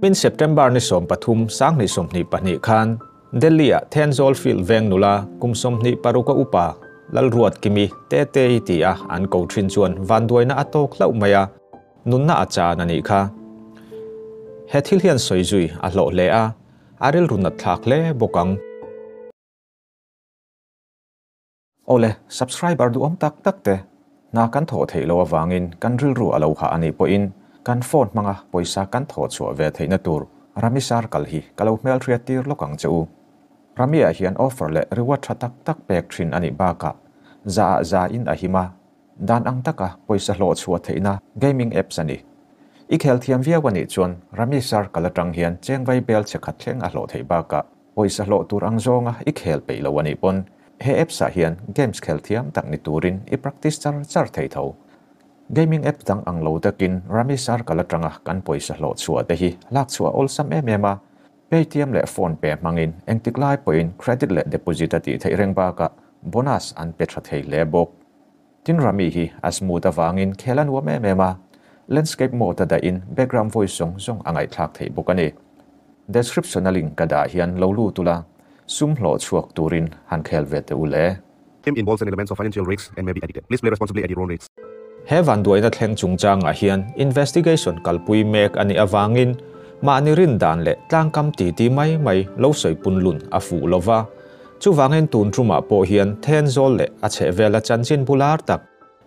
Min September ni 13 2022 khan Delhi-a Thenzawl Field veng nula kum 26 a upa Lalruatkimi Tetei tia an ko thin chuan vanduaina a tawk hlauh mai a, nunna a chan a nih kha. He thil hian sawi zui a hlawh hle a, a rilru nat thlak hle bawk ang. Awle, subscriber duhawm tak tak te, hna kan thawh theih loh avangin kan rilru a lo hah a nih pawhin kan phone hmanga pawisa kan thawh chhuah ve theihna tur Rami Circle hi ka lo hmelhriat tir lawk ang che u. Rami ah hian offer leh reward tha tak tak pek thin a nih bakah za ah za in a him a, dan ang taka pawisa hlawh chhuah theihna gaming apps a ni. I khel thiam viau a nih chuan Rami Circle atang hian chengvai bel che khat thleng a hlawh theih bakah Pawisa hlawh tur ang zawnga i khel peih lo a nih pawn he apps ah hian games khel thiam tak ni turin i practice char char thei tho. Gaming app dang ang lo takin Rummy Circle atanga kan pawisa hlawh chhuah te hi lak chhuah awlsam em em a, Paytm leh PhonePe hmangin engtik lai pawhin credit leh deposit a tih theih reng bakah bonus an pe tha thei hle bawk. Tin Rummy hi a smooth avangin khel a nuam em em a, landscape mode a dahin background voice zawng zawng a ngaihthlak theih bawk a ni. Description a link ka dah hian lo lut ula, sum hlawh chhuak turin han khel ve teh u le. Game involves an elements of financial risks and may be addicted. Please play responsibly at your own risk. He vanduaina thleng chungchangah hian investigation kalpui mek a nih avangin mahni rin dan leh tlangkam titi mai mai lo sawi punlun a fuh lova, Chuvangin tun tumah pawh hian Thenzawl leh a chhehvela chanchin bular tak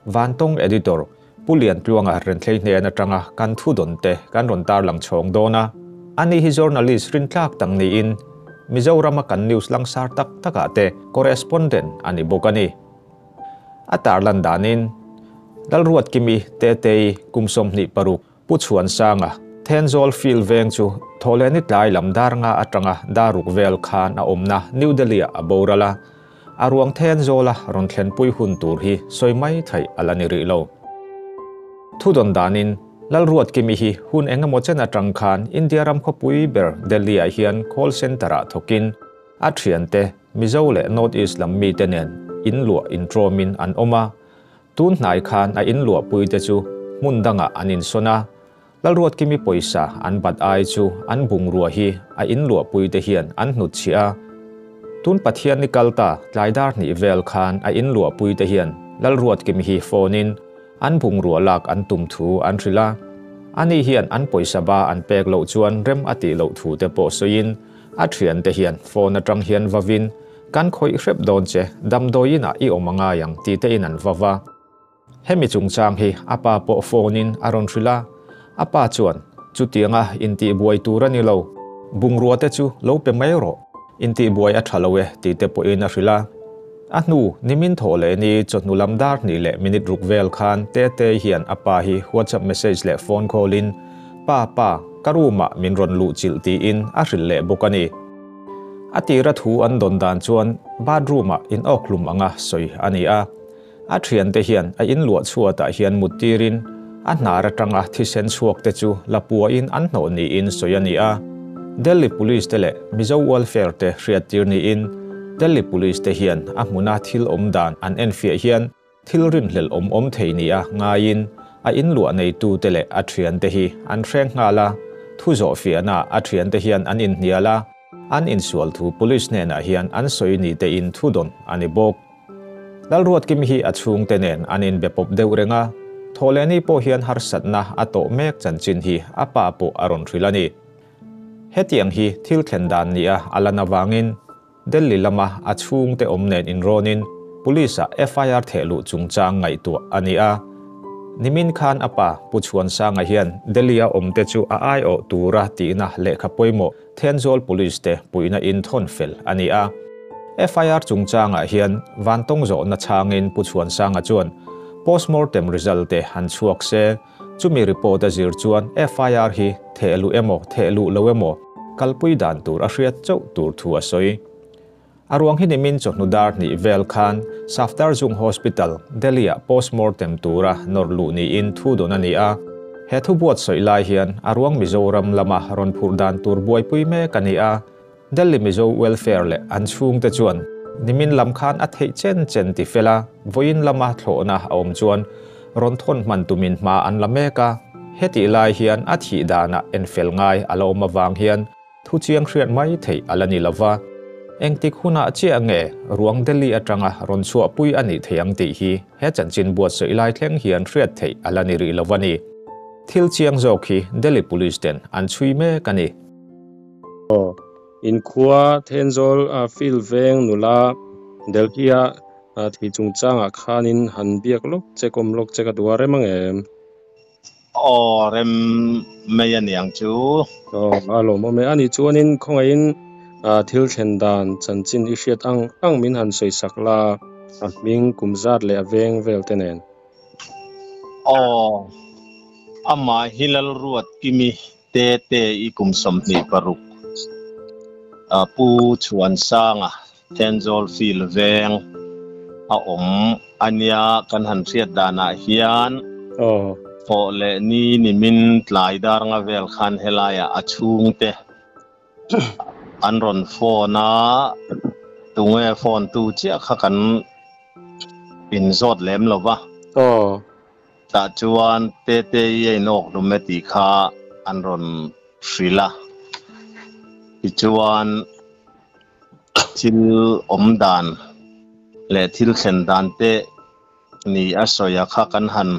Vantawng Editor Pu Liantluanga Renthlei hnen atanga kan thudawn te kan rawn tarlang chhawng dawn a. Ani hi journalist rintlak tak niin Mizorama kan news langsar tak takah te correspondent a ni bawk a ni. A tarlan danin Lalruatkimi Tetei kum 26 Pu Chhuansanga, Thenzawl Field veng chu Thawhlehni tlai lam dar nga atanga dar ruk vel khan a awmna New Delhi-ah a boral a, a ruang Thenzawla rawn thlenpui hun tur hi sawi mai theih a la ni rih lo. Thudawn danin, Lalruatkimi hi hun eng emaw chen atang khan India ram khawpui ber Delhi-ah hian call centre-ah thawkin a thiante Mizo leh North East lam mite nen inluah intrawmin an awm a, Tun hnai khan a inluahpuite chu hmun dangah an insawn a, Lalruatkimi pawisa an bat ai chu an bungrua hi a inluahpuite hian an hnutchhiah a. Tun Pathian ni kal ta tlai dar hnih vel khan a inluahpuite hian Lalruatkimi hi phone-in an bungrua lak an tum thu an hrilh a. Ani hian an pawisa ba an pek loh chuan rem a tih loh thu te pawh sawiin a thiante hian phone atang hian vavin Kan khawih hrep dawn che, damdawiin ah i awm a ngai ang ti te in an va va. Hemi chungchang hi a pa pawh phone in a rawn hrilh a, a pa chuan, Chutianga intihbuai tur a ni lo, bungrua te chu lo pe mai rawh, intihbuai a tha lo e ti te pawhin a hrilh a. A hnu, nimin thawh leh ni chawhnu lam dar hnih leh minute ruk vel khan Tetei hian a pa hi WhatsApp message leh phone call in, Pa, pa, ka room ah min rawn luh chilh tiin a hrilh leh bawk a ni. A tira thu an dawn dan chuan bathroom-ah in awkhlum anga sawi a ni a. A thiante hian a inluah chhuatah hian mut tirin a hnar atanga thisen chhuak te chu la puahin an hnawh niin sawi a ni a. Delhi Police te leh Mizo Welfare te hriattir niin Delhi Police te hian a hmuna thil awm dan an enfiah hian Thil rinhlelh awm awm thei nia ngaiin a inluah neitute leh a thiante hi an hreng nghal a, thu zawhfiahnaah a thiante hian an inhnial a, an insual thu police hnenah hian an sawi ni tein thu dawn a ni bawk. Lalruatkim hi a chhungte nen an inbe pawp deuh reng a, Thawhlehni pawh hian harsatna a tawh mek chanchin hi a pa pawh a rawn hrilh a ni. Hetiang hi thil thlen dan nia a lan avangin, Delhi lama a chhungte awm nen inrawnin Police-ah FIR thehluh chungchang ngaihtuah a ni a. Nimin khan a pa Pu Chhuansanga hian Delhi-a awmte chu a aiawh tura tihna lehkha pawimawh Thenzawl Police te puihna in thawn fel a ni a. FIR chungchangah hian vantawng zawhna chhangin Pu Chhuansanga chuan postmortem result te han chhuak se, Chumi report a zir chuan FIR hi thehluh emaw thehluh lo emaw kalpui dan tur a hriat chauh tur thu a sawi. A ruang hi nimin chawhnu dar hnih vel khan Safdarjung Hospital, Delhi-ah postmortem tura nawr luh niin thu dawn a ni a. He thu buatsawi lai hian a ruang Mizoram lama rawn phurh dan tur buaipui mek a ni a. Delhi Mizo Welfare leh an chhungte chuan nimin lam khan a theih chen chen ti fel a, vawiin lama thlawhna a awm chuan rawn thawn hman tumin hma an la mek a. Hetih lai hian a thih danah enfel ngai a la awm avang hian thu chiang hriat mai theih a la ni lo va. Engtik hunah chiah nge ruang Delhi atanga rawn chhuahpui a nih theih ang tih hi he chanchin buatsaih lai thleng hian hriat theih a la ni rih lo a ni. Thil chiang zawk hi Delhi Police ten an chhui mek a ni. Aw, inkhua Thenzawl field veng nula Delhi-a thi chungchangah khanin han biak lawk che kawm lawk che ka duh a rem ang em? Aw, rem mai a niang chu. Aw, a lawmawm e. Ani chuanin khawngaihin thil thlen dan chanchin i hriat ang ang min han sawisak la, a hming kum zat leh a veng vel te nen. Aw, amah hi Lalruatkimi Tete i kum 26, Pu Chhuansanga Thenzawl Field veng a awm a nia kan han hriat danah hian thawh leh ni nimin tlai dar nga vel khan helaiah a chhungte an rawn phone a, tunge phone tu chiah kha kan inzawt lem lo va. Tah chuan Tete-i a inawk hlum e tih kha an rawn hrilh a. Tichuan thil awm dan leh thil thlen dan te ni a sawi a kha kan han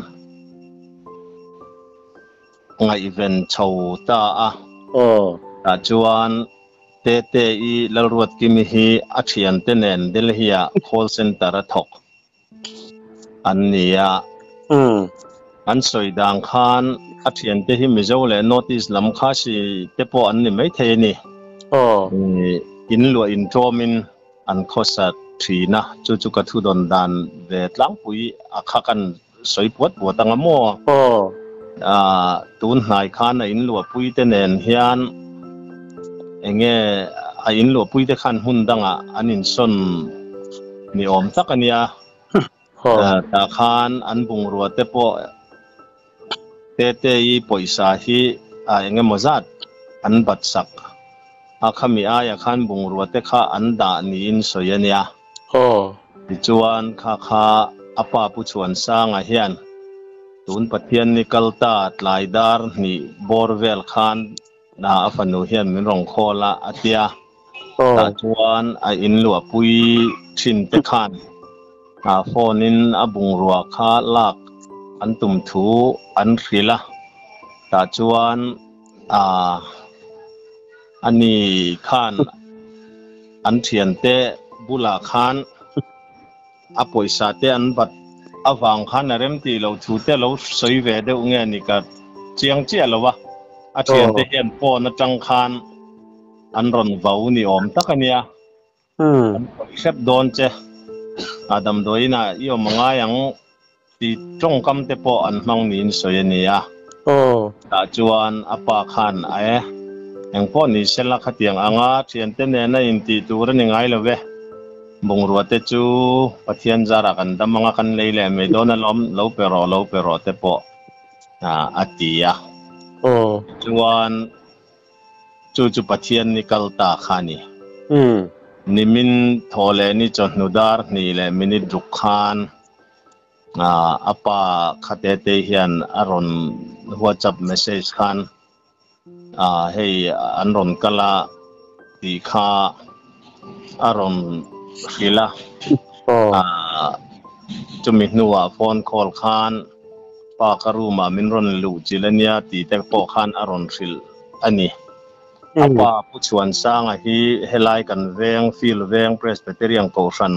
ngaihven chho ta a. Tah chuan Tete-i Lalruatkimi hi a thiante nen Delhi-ah call centre a thawk. an ni a. An sawi dan khan a thiante hi Mizo leh North East lam Khasi te pawh an ni maithei a ni. In luah inṭawmin an khawsa ṭhin a, chu chu ka thudawn dan ve tlangpui a kha kan sawi puat puat ang a maw? Tun hnai khan a in luahpui te nen hian enge a in luahpui te khan hmun dangah an insawn ni awm tak a nia. Tah khan an bungrua te pawh Tete-i pawisa hi a eng emaw zat an bat sak a, khami aiah khan bungrua te kha an dah niin sawi a nia. Tichuan kha kha a pa Pu Chhuansanga hian tun Pathian ni kal ta tlai dar hnih bawr vel khan a fanu hian min rawn khawl a, a tia. Tah chuan a inluahpui thin te khan phone in a bungrua kha lak an tum thu an hrilh a. Tah chuan ani khan an thiante bulah khan a pawisa te an bat avang khan a rem tih loh thu te lo sawi ve deuh nge ni ka chiang chiah lo a, a thiante hian phone atang khan an rawn vau ni awm tak a nia, an khawih hrep dawn che a damdawiin ah i awm a ngai ang tih tawngkam te pawh an hmang niin sawi a ni a. Tah chuan a pa khan a e, engpawh ni sela khatiang anga thiante nena intih tur a ni ngai lo ve. Bungrua te chu Pathian zarah kan dam anga kan lei leh mai dawn alawm, lo pe rawh, lo pe rawh te pawh a ti a. Chuan Chu chu Pathian ni kal ta kha a ni. Nimin thaw leh ni chawhnu dar hnih leh minute ruk khan a pa Khatete hian a rawn WhatsApp message khan hei an rawn kal a tih kha a rawn hrilh a. Chumi hnuah phone call khan Pa ka room ah min rawn luh chilh a nia tih te pawh khan a rawn hrilh a ni. A pa Pu Chhuansanga hi helai kan veng Field Veng Presbyterian Kohhran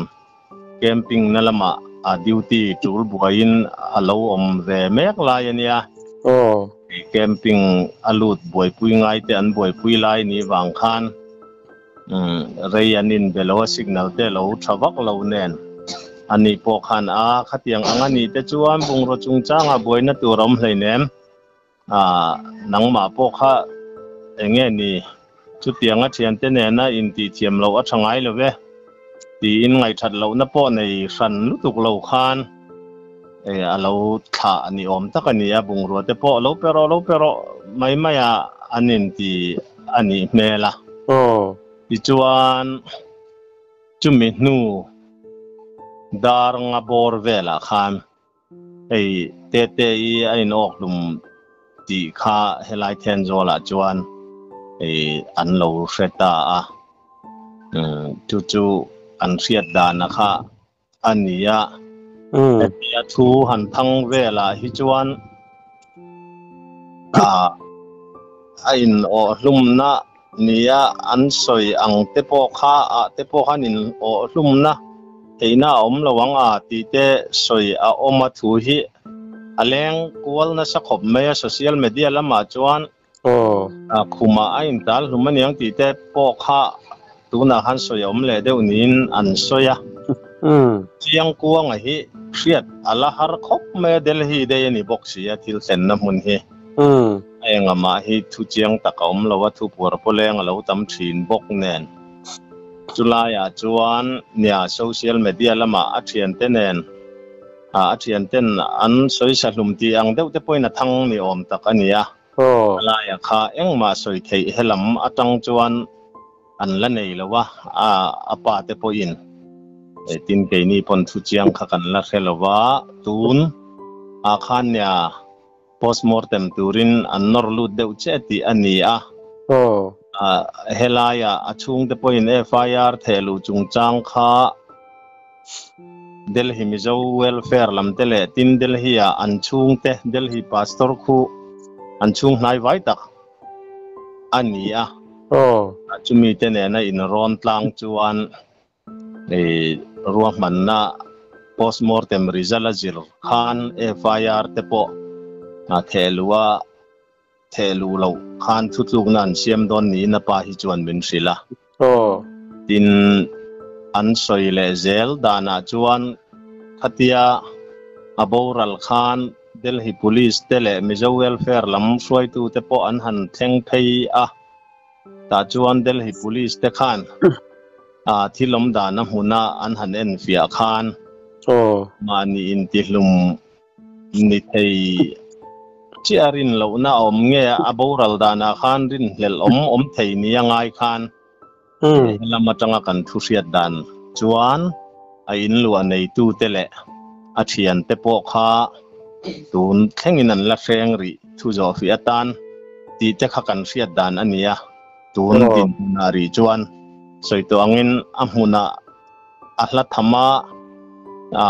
camping na lamah a duty tul buaiin a lo awm ve mek lai a nia. Camping a lut buaipui ngai te an buaipui lai ni vang khan Rei an inbe lo a, signal te lo tha vak lo nen ani pawh khan a khatiang ang a nih te chuan bungraw chungchangah buaina tur a awm hleinem a, nangmah pawh kha eng nge ni chutianga thiante nena intihthiam loh a tha ngai lo ve tiin ngaihthat lohna pawh nei hran lutuk lo khan a lo thlah a ni awm tak a ni a, bungrua te pawh lo pe rawh lo pe rawh mai mai a an inti a nih hmel a. Tichuan chumi hnu dar nga bawr velah khan hei Tete-i a inawk hlum. tih kha helai Thenzawl ah chuan an lo hre ta a, chu chu an hriat dan a kha a ni a. Hetia thu han thang velah hi chuan a in awh hlumna nia an sawi ang te pawh kha ah te pawh khan in awh hlumna theihna a awm lo ang a tih te sawi a awm a thu hi a leng kual nasa khawp mai a social media lamah chuan khumah a intal hlum aniang tih te pawh kha tunah khan sawi a awm leh deuh niin an sawi a. Chiang kuanga hi hriat a la har khawp mai a Delhi daih a ni bawk si a thil thlenna hmun hi. A engamah hi thu chiang tak a awm lo a, thu puar pawleng a lo tam thin bawk nen. Chulaiah chuan nia social media lamah a thiante nen a thianten an sawi sa hlum tih ang deuh te pawhin a thang ni awm tak a ni a. A laiah kha engmah sawi theih helam atang chuan an la nei lo a, a pa te pawhin tin keini pawn thu chiang kha kan la hre lo va, tun ah khan nia postmortem turin an nawr lut deuh che tih a ni a. Helaiah a chhungte pawhin FIR thehluh chungchang kha Delhi Mizo Welfare lam te leh tin Delhi ah an chhungte Delhi Pastor khu an chhung hnai vai tak a ni a. Chumi te nena inrawn tlang chuan ruahmanna postmortem result a zir khan FIR te pawh thehluh a thehluh loh khan thutlukna an siam dawn niin a pa hi chuan min hrilh a. Tin, an sawi leh zel danah chuan khatia a boral khan Delhi Police te leh Mizo Welfare lam hruaitute pawh an han thleng phei a. Tah chuan Delhi Police te khan thil awm dan a hmuna an han enfiah khan mahni intihlum Ni thei chiah a rin lohna a awm nge a boral danah khan rinhlelh awm awm thei ni a ngai khan helam atanga kan thu hriat dan chuan a inluah neitute leh a thiante pawh kha tun thlengin an la hreng rih thu zawh fih atan tih te kha kan hriat dan a ni a, tun dinhmunah rih chuan sawi tawh angin a hmunah A hla tham a,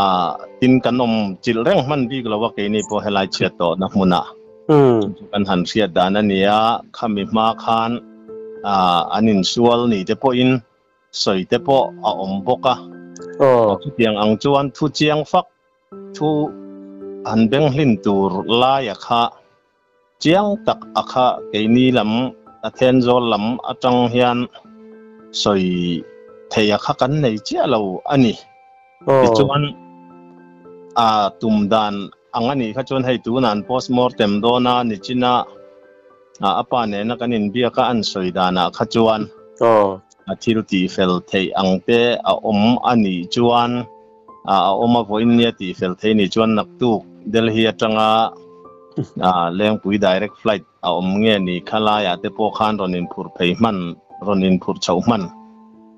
tin kan awm chilh reng hman bik lo a, keini pawh helai chhiat tawhna hmunah chu chu kan han hriat dan a ni a, khami hma khan an insual ni te pawhin sawi te pawh a awm bawk a, chutiang ang chuan thu chiang fak thu han benghlin tur laia kha Chiang tak a kha keini lam a Thenzawl lam atang hian sawi thei a kha kan nei chiah lo a ni. Tichuan a tum dan ang a nih kha chuan hei tunah an postmortem dawn a, nichina a pa nena kan inbiak a an sawi danah kha chuan a thil tihfel theih ang te a awm a nih chuan a awm a vawiin nia tihfel thei nih chuan naktuk Delhi atanga Lengpui direct flight a awm nge ni kha laiah te pawh khan rawn inphurh phei hman rawn inphurh chhoh hman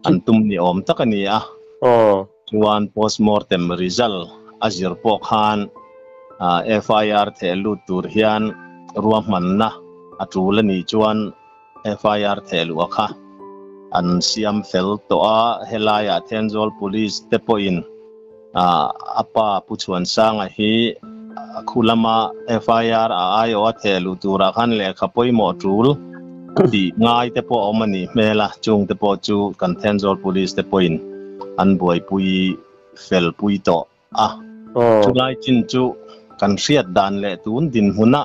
an tum ni awm tak a ni a. Chuan postmortem result a zir pawh khan FIR theh lut tur hian ruahmanna a tul a nih chuan FIR thehluh a kha an siam fel tawh a, helaiah Thenzawl Police te pawhin a pa Pu Chhuansanga hi khu lama FIR a aiawh a thehluh turah khan lehkha pawimawh tul tih ngai te pawh a awm a nih hmel a, chung te pawh chu kan Thenzawl Police te pawhin an buaipui fel pui tawh a. Chulai chin chu kan hriat dan leh tun dinhmuna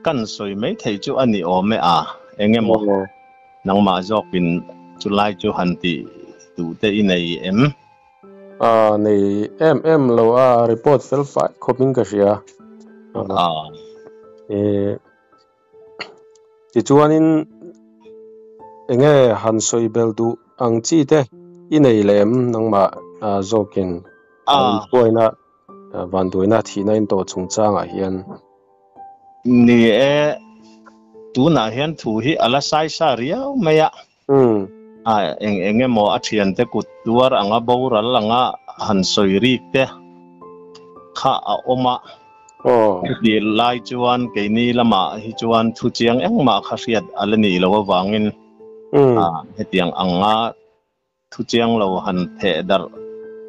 kan sawi mai theih chu a ni awm e a, eng emaw nangmah zawkin chulai chu han tih duh te i nei em? A nei em em lo a, report fel fai khawpin ka hria. Tichuanin enge han sawi bel duh ang chi te i nei lem nangmah zawkin inbuaina vanduaina thihna in tawh chungchangah hian. Ni e, tunah hian thu hi a la sai sa riau mai a. Eng eng emaw a thiante kut tuar anga boral anga han sawi rik te kha a awm a. Chutih lai chuan keini lamah hi chuan thu chiang engmah kha hriat a la nih loh avangin hetiang anga thu chiang lo han theh darh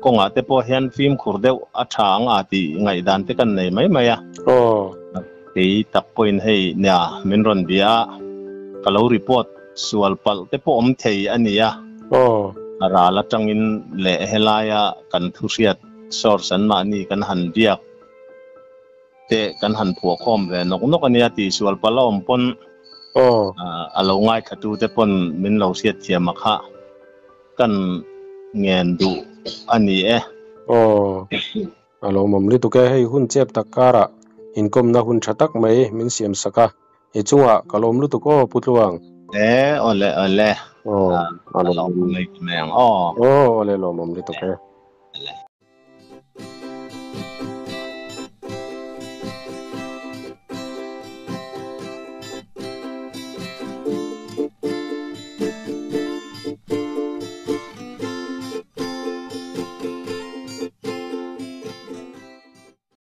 kawngah te pawh hian fimkhur deuh a tha ang a tih ngaihdan te kan nei mai mai a. Kei tak pawhin hei nia min rawn bia a, ka lo report sual palh te pawh awm thei a ni a. A ral atangin leh helaia kan thu hriat source an mahni kan han biak te kan han phuah khawm ve nawk nawk a nia tih sual palh a awm pawn a lo ngaithla te pawn min lo hriat thiam a kha kan ngen duh a ni e. Aw, a lawmawm lutuk e. Hei hun chep tak karah inkawmna hun tha tak mai min siam sak a, i chungah ka lawm lutuk aw Pu Tluang. E, awle awle. Aw, a lawmawm lutuk mai ang aw. Aw, awle lawmawm lutuk e.